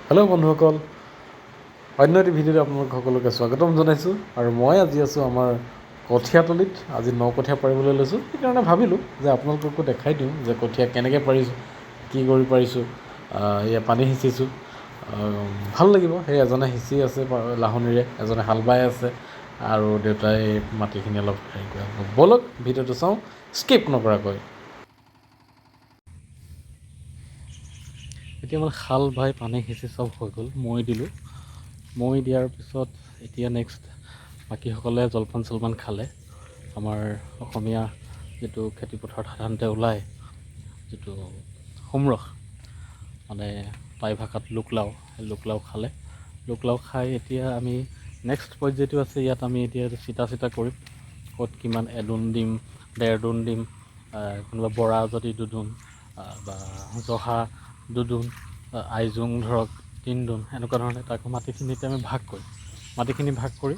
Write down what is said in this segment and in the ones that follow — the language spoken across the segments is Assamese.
হেল্ল' বন্ধুসকল, অন্য এটি ভিডিঅ'ত আপোনালোক সকলোকে স্বাগতম জনাইছোঁ। আৰু মই আজি আছোঁ আমাৰ কঠীয়াতলিত। আজি ন কঠীয়া পাৰিবলৈ লৈছোঁ, সেইকাৰণে ভাবিলোঁ যে আপোনালোককো দেখাই দিওঁ যে কঠীয়া কেনেকৈ পাৰিছোঁ, কি কৰি পাৰিছোঁ। এয়া পানী সিঁচিছোঁ, ভাল লাগিব। সেই এজনে সিঁচি আছে লাহনিৰে, এজনে হাল বাই আছে আৰু দেউতাই মাটিখিনি অলপ হেৰি কৰে। ব'লক, ভিডিঅ'টো চাওঁ স্কিপ নকৰাকৈ। এতিয়া মানে হাল বাই পানী সিঁচি চব হৈ গ'ল, মৈ দিলোঁ। মৈ দিয়াৰ পিছত এতিয়া নেক্সট বাকীসকলে জলপান চলপান খালে। আমাৰ অসমীয়া যিটো খেতিপথাৰত সাধাৰণতে ওলায় যিটো সোমৰস, মানে টাই ভাষাত লোকলাও, সেই লোকলাও খালে। লোকলাও খাই এতিয়া আমি নেক্সট পৰ্যায়টো আছে, ইয়াত আমি এতিয়া চিটা চিটা কৰিম, ক'ত কিমান এদোণ দিম, ডেৰ দোণ দিম, কোনোবা বৰা যদি দুদোণ বা জহা দুদোণ, আইজোং ধৰক তিনিদোণ, এনেকুৱা ধৰণে তাক মাটিখিনি এতিয়া আমি ভাগ কৰিম। মাটিখিনি ভাগ কৰি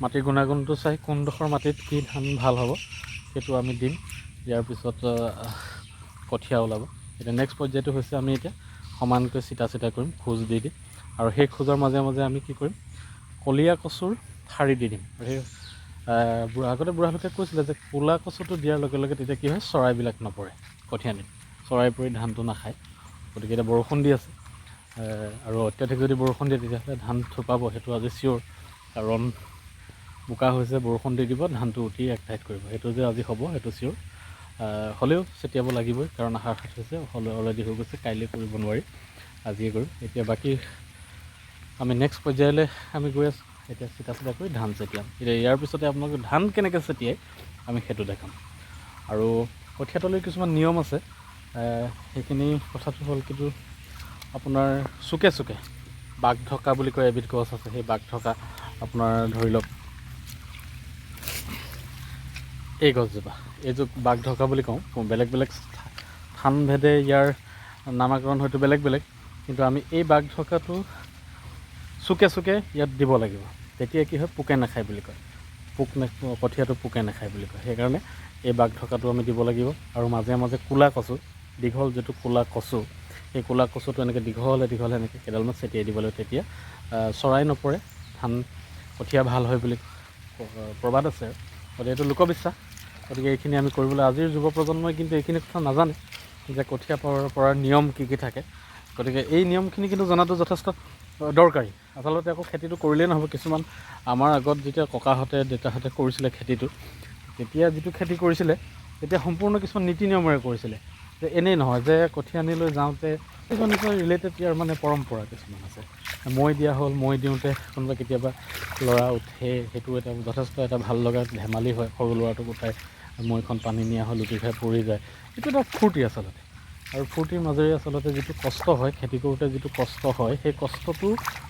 মাটিৰ গুণাগুণটো চাই কোনডোখৰ মাটিত কি ধান ভাল হ'ব সেইটো আমি দিম। দিয়াৰ পিছত কঠীয়া ওলাব। এতিয়া নেক্সট পৰ্যায়টো হৈছে আমি এতিয়া সমানকৈ চিটা চিটা কৰিম, খোজ দি দি। আৰু সেই খোজৰ মাজে মাজে আমি কি কৰিম, কলীয়া কচুৰ ঠাৰি দি দিম। আৰু সেই বুঢ়া আগতে বুঢ়ালোকে কৈছিলে যে ক'লা কচুটো দিয়াৰ লগে লগে তেতিয়া কি হয়, চৰাইবিলাক নপৰে কঠীয়ানিত, চৰাই পৰি ধানটো নাখায়। গতিকে এতিয়া বৰষুণ দি আছে আৰু অত্যাধিক যদি বৰষুণ দিয়ে তেতিয়াহ'লে ধান থোপাব, সেইটো আজি চিয়'ৰ। কাৰণ বোকা হৈছে, বৰষুণ দি দিব, ধানটো উঠি এক ঠাইত কৰিব, সেইটো যে আজি হ'ব সেইটো চিয়'ৰ। হ'লেও ছটিয়াব লাগিবই, কাৰণ আহাৰ সাত হৈছে, হ'লে অলৰেডি হৈ গৈছে, কাইলৈ কৰিব নোৱাৰি, আজিয়ে কৰিম। এতিয়া বাকী আমি নেক্সট পৰ্যায়লৈ আমি গৈ আছোঁ। এতিয়া চিটা চিটা কৰি ধান ছটিয়াম। এতিয়া ইয়াৰ পিছতে আপোনালোকে ধান কেনেকৈ ছটিয়াই আমি সেইটো দেখাম। আৰু কঠীয়াতলিৰ কিছুমান নিয়ম আছে, সেইখিনি কথাটো হ'ল কিন্তু আপোনাৰ চুকে চুকে বাঘ ঢকা বুলি কয় এবিধ গছ আছে, সেই বাঘ ঢকা আপোনাৰ ধৰি লওক এই গছজোপা, এইযোৰ বাঘ ঢকা বুলি কওঁ। বেলেগ বেলেগ স্থানভেদে ইয়াৰ নামাকৰণ হয়তো বেলেগ বেলেগ, কিন্তু আমি এই বাঘ ঢকাটো চুকে চুকে ইয়াত দিব লাগিব। তেতিয়া কি হয়, পোকে নাখায় বুলি কয়, পোক নে কঠীয়াটো পোকে নাখায় বুলি কয়। সেইকাৰণে এই বাঘ ঢকাটো আমি দিব লাগিব। আৰু মাজে মাজে ক'লা কচু, দীঘল যিটো ক'লা কচু, সেই ক'লা কচুটো এনেকৈ দীঘলে দীঘলে এনেকৈ কেইডালমান ছটিয়াই দিব লাগিব, তেতিয়া চৰাই নপৰে, ধান কঠীয়া ভাল হয় বুলি প্ৰবাদ আছে। গতিকে এইটো লোকবিশ্বাস। গতিকে এইখিনি আমি কৰিবলৈ আজিৰ যুৱ প্ৰজন্মই কিন্তু এইখিনি কথা নাজানে যে কঠীয়া পৰাৰ নিয়ম কি কি থাকে। গতিকে এই নিয়মখিনি কিন্তু জনাটো যথেষ্ট দৰকাৰী। আচলতে আকৌ খেতিটো কৰিলেই নহ'ব, কিছুমান আমাৰ আগত যেতিয়া ককাহঁতে দেউতাহঁতে কৰিছিলে খেতিটো, তেতিয়া যিটো খেতি কৰিছিলে তেতিয়া সম্পূৰ্ণ কিছুমান নীতি নিয়মেৰে কৰিছিলে, যে এনেই নহয় যে কঠীয়া আনি লৈ যাওঁতে কিছুমান কিছুমান ৰিলেটেড ইয়াৰ মানে পৰম্পৰা কিছুমান আছে। মৈ দিয়া হ'ল, মৈ দিওঁতে কোনোবা কেতিয়াবা ল'ৰা উঠে, সেইটো এটা যথেষ্ট এটা ভাল লগা ধেমালি হয়। সৰু ল'ৰাটোক উঠাই মৈখন পানী নিয়া হয়, লুটি খাই পৰি যায়, এইটো এটা ফূৰ্তি আচলতে। আৰু ফূৰ্তিৰ মাজেৰে আচলতে যিটো কষ্ট হয়, খেতি কৰোঁতে যিটো কষ্ট হয়, সেই কষ্টটো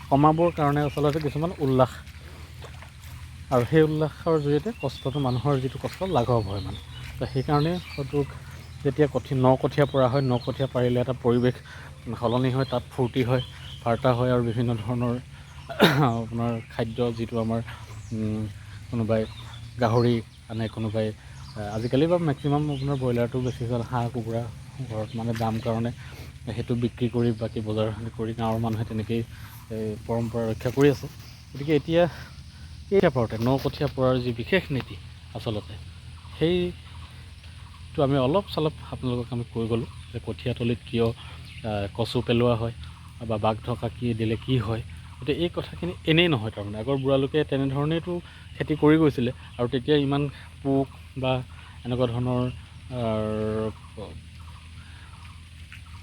কমাবৰ কাৰণে আচলতে কিছুমান উল্লাস, আৰু সেই উল্লাসৰ জৰিয়তে কষ্টটো মানুহৰ যিটো কষ্ট লাঘৱ হয় মানে। তো সেইকাৰণে হয়তো যেতিয়া ন কঠীয়া পৰা হয়, ন কঠীয়া পাৰিলে এটা পৰিৱেশ সলনি হয়, তাত ফূৰ্তি হয়, ফাৰ্তা হয়, আৰু বিভিন্ন ধৰণৰ আপোনাৰ খাদ্য যিটো আমাৰ কোনোবাই গাহৰি আনে, কোনোবাই আজিকালি বাৰু মেক্সিমাম আপোনাৰ ব্ৰইলাৰটো বেছি চলে, হাঁহ কুকুৰা ঘৰত মানে দাম কাৰণে সেইটো বিক্ৰী কৰি বাকী বজাৰ কৰি গাঁৱৰ মানুহে তেনেকেই এই পৰম্পৰা ৰক্ষা কৰি আছে। গতিকে এতিয়া কঠীয়া পাৰোঁতে ন কঠীয়া পৰাৰ যি বিশেষ নীতি আচলতে সেইটো আমি অলপ চলপ আপোনালোকক আমি কৈ গ'লোঁ যে কঠীয়াতলিত কিয় কচু পেলোৱা হয় বা বাঘ ঢকা কি দিলে কি হয়। গতিকে এই কথাখিনি এনেই নহয়, তাৰমানে আগৰ বুঢ়ালোকে তেনেধৰণেইতো খেতি কৰি গৈছিলে। আৰু তেতিয়া ইমান পোক বা এনেকুৱা ধৰণৰ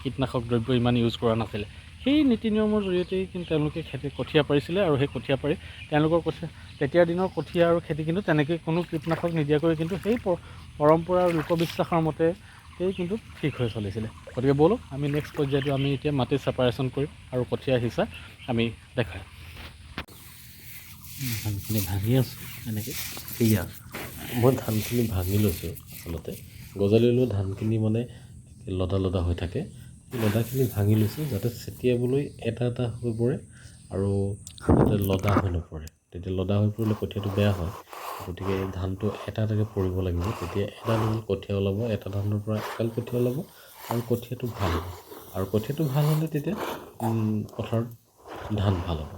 কীটনাশক দ্ৰব্য ইমান ইউজ কৰা নাছিলে। সেই নীতি নিয়মৰ জৰিয়তেই কিন্তু তেওঁলোকে খেতি কঠীয়া পাৰিছিলে। আৰু সেই কঠীয়া পাৰি তেওঁলোকৰ কঠীয়া, তেতিয়াৰ দিনৰ কঠীয়া আৰু খেতি কিন্তু তেনেকৈ কোনো কীটনাশক নিদিয়াকৈ কিন্তু সেই পৰম্পৰা আৰু লোকবিশ্বাসৰ মতে সেই কিন্তু ঠিক হৈ চলিছিলে। গতিকে ব'লক আমি নেক্সট পৰ্যায়টো আমি এতিয়া মাটি ছেপাৰেশ্যন কৰিম আৰু কঠীয়া সিঁচা আমি দেখাম। ধানখিনি ভাঙি আছোঁ এনেকৈ। সেয়া মই ধানখিনি ভাঙি লৈছোঁ। আচলতে গজালি ওলোৱা ধানখিনি মানে লদা লদা হৈ থাকে, সেই লদাখিনি ভাঙি লৈছোঁ যাতে ছটিয়াবলৈ এটা এটা হৈ পৰে আৰু যাতে লদা হৈ নপৰে। তেতিয়া লদা হৈ পৰিলে কঠীয়াটো বেয়া হয়। গতিকে ধানটো এটা এটাকৈ পৰিব লাগিব, তেতিয়া এডাল এডাল কঠীয়া ওলাব, এটা ধানৰ পৰা এগাল কঠীয়া ওলাব আৰু কঠীয়াটো ভাল হ'ব। আৰু কঠীয়াটো ভাল হ'লে তেতিয়া পথাৰত ধান ভাল হ'ব।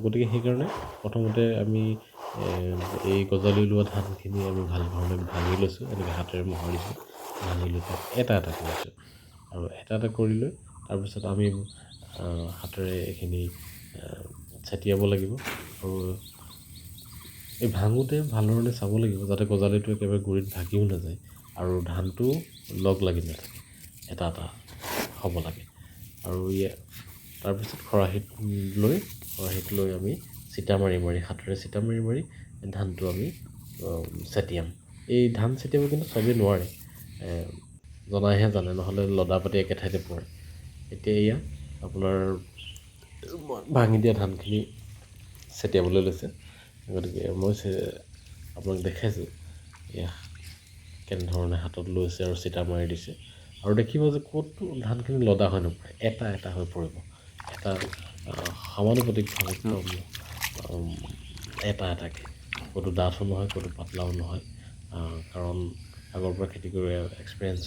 গতিকে সেইকাৰণে প্ৰথমতে আমি এই গজালি ওলোৱা ধানখিনি আমি ভাল ধৰণে ভাঙি লৈছোঁ, এনেকৈ হাতেৰে মোহাৰিছোঁ, ভাঙি লৈ তাক এটা এটা কৰিছোঁ আৰু এটা এটা কৰি লৈ তাৰপিছত আমি হাতেৰে এইখিনি ছটিয়াব লাগিব। আৰু এই ভাঙোতে ভালধৰণে চাব লাগিব যাতে গজালিটো একেবাৰে গুৰিত ভাগিও নাযায় আৰু ধানটো লগ লাগি নাথাকে, এটা এটা হ'ব লাগে। আৰু তাৰপিছত খৰাহিত লৈ আমি চিটা মাৰি মাৰি, হাতেৰে চিটা মাৰি মাৰি ধানটো আমি ছটিয়াম। এই ধান ছটিয়াব কিন্তু চবেই নোৱাৰে, জনাইহে জানে, নহ'লে লদা পাতি একে ঠাইতে পৰে। এতিয়া এয়া আপোনাৰ ভাঙি দিয়া ধানখিনি ছটিয়াবলৈ লৈছে। গতিকে মই আপোনাক দেখাইছোঁ এয়া কেনেধৰণে হাতত লৈছে আৰু চিটা মাৰি দিছে। আৰু দেখিব যে ক'তো ধানখিনি লদা হৈ নপৰে, এটা এটা হৈ পৰিব, এটা সমানুপাতিকভাৱে একদম এটা এটাকৈ, ক'তো ডাঠো নহয় ক'তো পাতলাও নহয়। কাৰণ আগৰ পৰা খেতি কৰি এক্সপিৰিয়েঞ্চ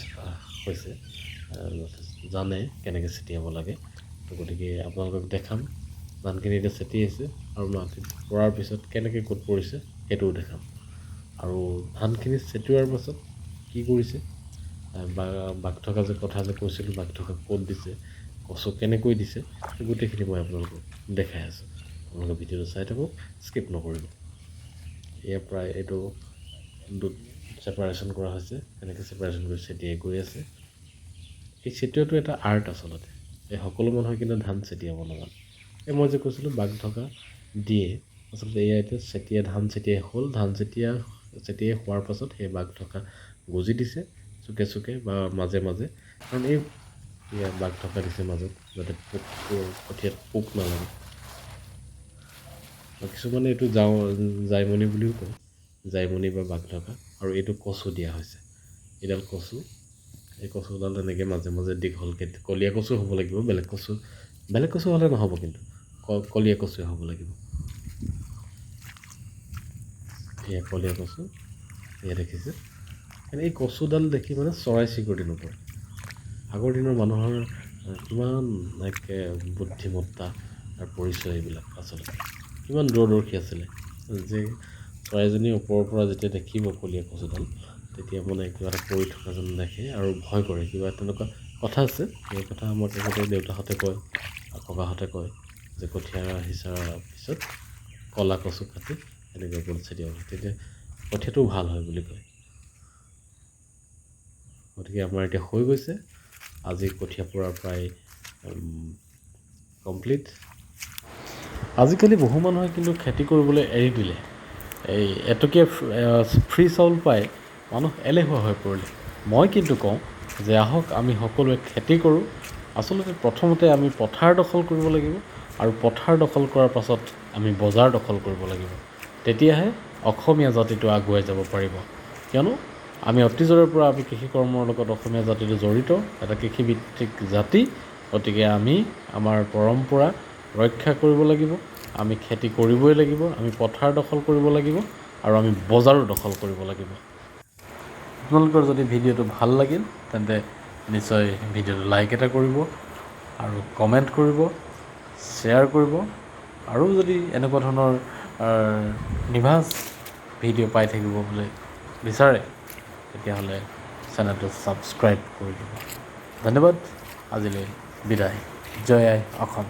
হৈছে, জানে কেনেকৈ ছটিয়াব লাগে। তো গতিকে আপোনালোকক দেখাম ধানখিনি এতিয়া ছটিয়াইছে আৰু মাটিত পৰাৰ পিছত কেনেকৈ ক'ত পৰিছে সেইটোও দেখাম। আৰু ধানখিনি ছটিওৱাৰ পাছত কি কৰিছে, বাঘ থকা যে কথা যে কৈছিলোঁ, বাঘ থকা ক'ত দিছে, কচু কেনেকৈ দিছে, গোটেইখিনি মই আপোনালোকক দেখাই আছোঁ। আপোনালোকে ভিডিঅ'টো চাই থাকক, স্কিপ নকৰিব। এয়া প্ৰায় এইটো ছেপাৰেশ্যন কৰা হৈছে, এনেকৈ ছেপাৰেশ্যন কৰি ছটিয়াই গৈ আছে। এই ছটিওৱাটো এটা আৰ্ট আচলতে, এই সকলো মানুহে কিন্তু ধান ছটিয়াব নাজানে। এই মই যে কৈছিলোঁ বাঘ থকা দিয়ে, আচলতে এয়া এতিয়া ছটিয়াই ধান ছটিয়াই হ'ল। ধান ছটিয়াই হোৱাৰ পাছত সেই বাঘ থকা গজি দিছে চুকে চুকে বা মাজে মাজে, কাৰণ এই বাঘ থকা দিছে মাজত যাতে পোক কঠীয়াত পোক নালাগে। কিছুমানে এইটো জাইমণি বুলিও কয়, জাইমণি বা বাঘ থকা। আৰু এইটো কচু দিয়া হৈছে, এইডাল কচু, এই কচুডাল তেনেকৈ মাজে মাজে দীঘলকৈ কলীয়া কচু হ'ব লাগিব, বেলেগ কচু হ'লে নহ'ব, কিন্তু কলীয়া কচুৱে হ'ব লাগিব। এয়া কলীয়া কচু, এয়া দেখিছে। এই কচুডাল দেখি মানে চৰাই চিৰিকটি নপৰে। আগৰ দিনৰ মানুহৰ কিমান একে বুদ্ধিমত্তা আৰু পৰিচয় এইবিলাক, আচলতে কিমান দূৰদৰ্শী আছিলে যে চৰাইজনী ওপৰৰ পৰা যেতিয়া দেখিব কলীয়া কচুডাল, তেতিয়া মানে কিবা এটা পৰি থকা যেন দেখে আৰু ভয় কৰে, কিবা তেনেকুৱা কথা আছে। সেই কথা আমাক আগতে দেউতাহঁতে কয়, ককাহঁতে কয় যে কঠীয়া সিঁচাৰ পিছত ক'লা কচু কাটি এনেকৈ ওপৰত ছটিয়াব, তেতিয়া কঠীয়াটোও ভাল হয় বুলি কয়। গতিকে আমাৰ এতিয়া হৈ গৈছে, আজি কঠীয়া পৰা প্ৰায় কমপ্লিট। আজিকালি বহু মানুহে কিন্তু খেতি কৰিবলৈ এৰি দিলে, এই এটকীয়া ফ্ৰী চাউল পাই মানুহ এলেহুৱা হৈ পৰিলে। মই কিন্তু কওঁ যে আহক আমি সকলোৱে খেতি কৰোঁ। আচলতে প্ৰথমতে আমি পথাৰ দখল কৰিব লাগিব আৰু পথাৰ দখল কৰাৰ পাছত আমি বজাৰ দখল কৰিব লাগিব, তেতিয়াহে অসমীয়া জাতিটো আগুৱাই যাব পাৰিব। কিয়নো আমি অতীজৰে পৰা আমি কৃষিকৰ্মৰ লগত অসমীয়া জাতিটো জড়িত, এটা কৃষিভিত্তিক জাতি। গতিকে আমি আমাৰ পৰম্পৰা ৰক্ষা কৰিব লাগিব, আমি খেতি কৰিবই লাগিব, আমি পথাৰ দখল কৰিব লাগিব আৰু আমি বজাৰো দখল কৰিব লাগিব। আপোনালোকৰ যদি ভিডিঅ'টো ভাল লাগিল তেন্তে নিশ্চয় ভিডিঅ'টো লাইক এটা কৰিব আৰু কমেণ্ট কৰিব, শ্বেয়াৰ কৰিব। আৰু যদি এনেকুৱা ধৰণৰ নিভাঁজ ভিডিঅ' পাই থাকিব বুলি বিচাৰে তেতিয়াহ'লে চেনেলটো ছাবস্ক্ৰাইব কৰি দিব। ধন্যবাদ, আজিলৈ বিদায়। জয় আই অসম।